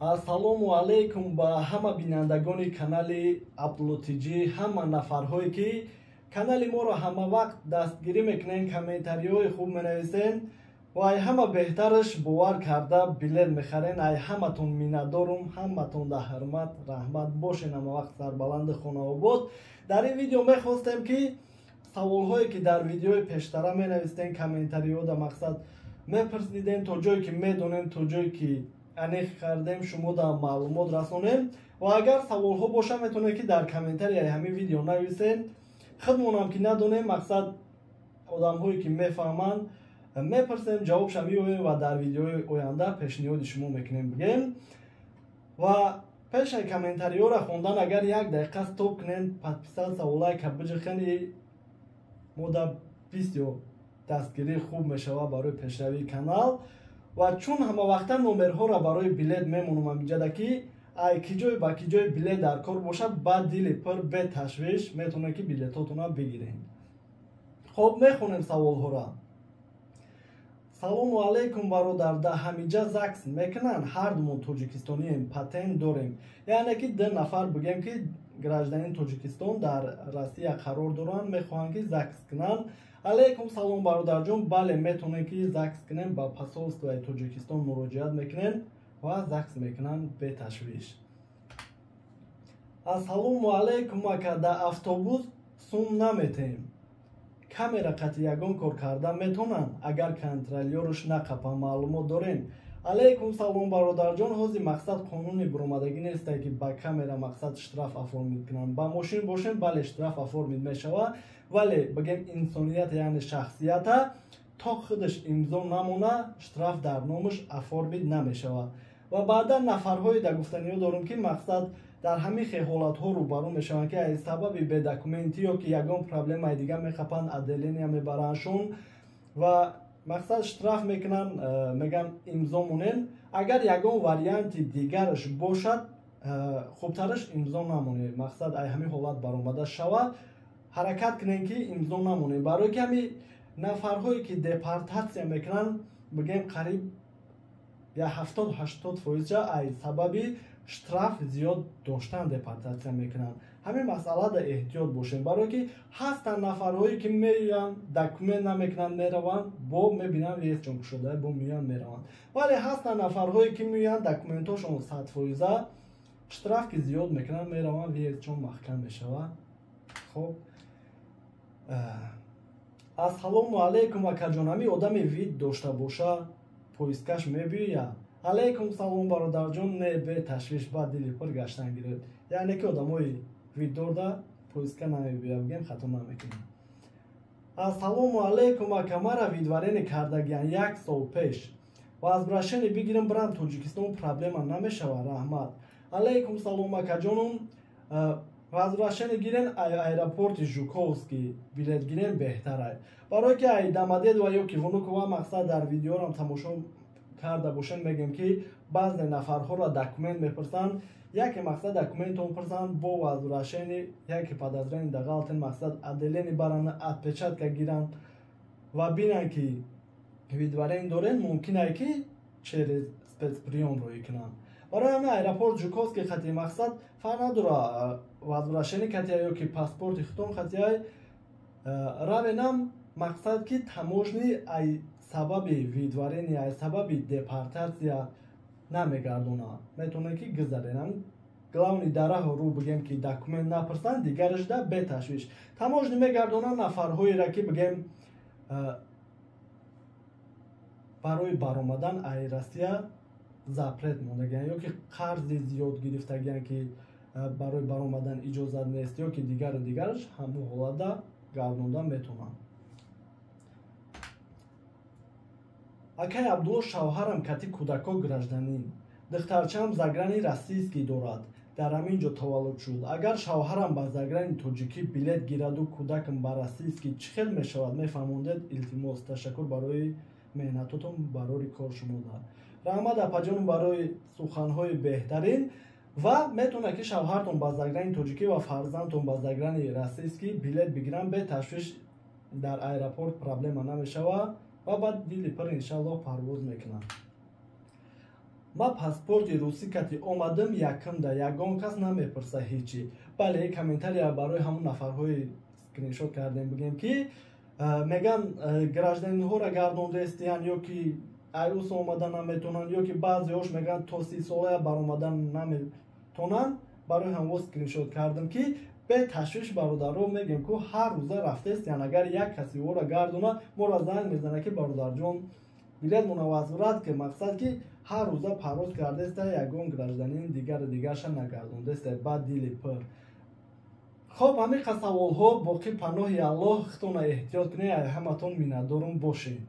Ассалому алайкум ба ҳама бинандагони канали Абдулло ТЖ, ҳама нафарҳое ки канали моро ҳама вақт дастгирӣ мекунен, комментариҳои хуб менависен ва ай ҳама беҳтараш бовар карда билет мехарен. Ай ҳаматон миннатдорум, ҳаматон да ҳурмат, раҳмат бошен, ҳама вақт сарбаланди хонаобод. Дар ин видео мехостем ки саволҳое ки дар видеои пештара менавистен, комментариҳо да мақсад мепурсиден, то ҷое ки медонем, то ҷое ки аниқ кардем, шумо да маълумот расонем. Ва агар саволҳо боша, метавонед ки дар комментарияи ҳамин видео нависен. Худмонам ки надонем, мақсад одамҳое ки мефаҳманд мепурсем, ҷавобша меёбем ва дар видеои оянда пешниҳоди шумо мекунем, бигем. Ва пешаи комментариҳоро хондан агар як дақиқа стоп кунем, подписаться ва лайка биҷихен, мо да бисёр дастгирии хуб мешавад барои пешравии канал. Ва чун ҳамавақта номерҳоро барои билет мемонам ҳаминҷада ки ай ки ҷой ба ки ҷой билет дар кор бошад, ба дили пур беташвиш метавонед ки билетотонро бигиред. Хоб, мехонем саволҳоро. Салому алайкум, бародар, да ҳамиҷа ЗАГС мекунанд? Ҳардумон тоҷикистонием, патент дорем. Яъне ки ду нафар, бигем ки гражданин Тоҷикистон дар Россия қарор доранд, мехоҳанд ки ЗАГС кунанд. Алайкум салом, бародарҷон, бале, метавонед ки ЗАГС кунем, ба посольствои Тоҷикистон муроҷиат мекунем ва ЗАГС мекунанд беташвиш. Ассалому алайкум, ака, да автобус сум наметем, камера қати ягон кор карда метавонанд, агар контролёрш нақапа? Маълумот дорем? Алайкум салом, бародарҷон. Ҳозир мақсад қонуни буромадагӣ несте ки ба камера мақсад штраф оформить кунанд. Ба мошин бошем, бале, штраф оформить мешавад, вале бигем инсоният, яъне шахсията то худаш имзо намона, штраф дар номаш оформить намешавад. Ва баъдан нафарҳое да гуфтаниҳо дорем ки мақсад дар ҳамин хел ҳолатҳо рӯбарӯ мешаванд, ки аз сабаби бедокументӣ ё ки ягон проблемаи дига мехапанд, отделения мебарандшон ва мақсад штраф мекунанд, мегӯям имзо монен. Агар ягон варианти дигараш бошад, хубтараш имзо намонед. Мақсад ай ҳамин ҳолат баромада шавад, ҳаракат кунем ки имзо намонед, барое ки ҳамин нафарҳое ки депортатсия мекунанд, бигем қариб я 70-80 фоизча ай сабаби штраф зиёд доштан депортатсия мекунанд. Ҳамин масъалада эҳтиёт бошем, барое ки ҳастанд нафарҳое ки меоянд, документ намекунанд, мераванд, бо мебинанд въездшон кушода, бо меоянд, мераванд. Вале ҳастанд нафарҳое ки меоянд, документҳошон 100 фоиза, штраф ки зиёд мекунанд, мераванд, въездшон маҳкам мешавад. Хоб, ассалому алайкум, акаҷон, ҳамин одаме вид дошта боша, поискаш мебиёяд? Алайкум салом, бародарҷон, не, беташвиш, ба дили пур гаштан гиред. Яъне ки одамои виддорда поиска намебиёяд, бигем хато намекунем. Ассалому алайкум, ака, мара выдворение кардагиян як сол пеш, возвращение бигирам, бирам Тоҷикистон, проблема намешавад? Раҳмат. Алайкум салом, акаҷонум, возвращение гирен, аэропорти Жуковский билет гирен беҳтарай, барое ки ай Домодедово ё ки Внуково мақсад дар видеорам тамошо карда бошем, мегӯем ки баъзе нафарҳоро документ мепурсанд, яке мақсад документон пурсанд, бо возвращение яке подозрение дағалтен, мақсад отделение баранд, отпечатка гиранд ва бинанд ки выдворение дорен, мумкин ай ки через спецприём роӣ кунанд. Барои ҳамин аэропорт Жуковский хати мақсад фарқ надора, возвращение катия ё ки паспорти худтон хатияй равенам, мақсад ки таможни ай сабаби выдворение, ай сабаби депортатсия намегардонад, метавонед ки гузарен. Главный дараҳо рӯ бигем ки документ напурсанд, дигарашда беташвиш. Таможни мегардонанд нафарҳоеро ки бигем барои баромадан ай Россия запрет мондагиян ё ки қарзи зиёд гирифтагиян ки барои баромадан иҷозат нест ё ки дигару дигараш, ҳамун ҳолатда гардонда метавонанд. Акай Абдулло, шавҳарам кати кӯдако гражданин, духтарчаам заграни российский дорад, дар ҳамин ҷо таваллуд шуд. Агар шавҳарам ба заграни тоҷикӣ билет гираду кӯдакам ба российский, чӣ хел мешавад, мефаҳмондед, илтимос. Ташаккур барои меҳнатотон, барори кор шумода. Раҳмат, апаҷонум, барои суханҳои беҳтарин. Ва метавонад ки шавҳартон ба заграни тоҷикӣ ва фарзандтон ба заграни российский билет бигиранд, беташвиш дар аэропорт проблема намешавад ва баъд дили пур иншаллоҳ парвоз мекунанд. Ма паспорти русӣ кати омадам, якумда ягон кас намепурса ҳечи. Бале, комментария барои ҳамон нафарҳои скриншот кардем, бигем, ки меган, гражданинҳоро гардондаистиян ё ки айус омада наметонанд, ё ки баъзеҳош мегӯянд, то 30 солая баромадан наметонанд. Барои ҳамво скриншот кардам, ки беташвиш, бародаро, мегем, ку ҳар рӯза рафтаистиян. Агар як каси ора гардона, моро занг мезана, ки бародарҷон, билетмона возврат, ки мақсад, ки ҳар рӯза парвоз кардаиста, ягон гражданин дигару дигарша нагардондаиста. Баъд дили пир. Хоб, ҳамин қа саволҳо боқӣ. Паноҳи Аллоҳ, худтона эҳтиёт кунед, ҳаматон миннатдорум бошед.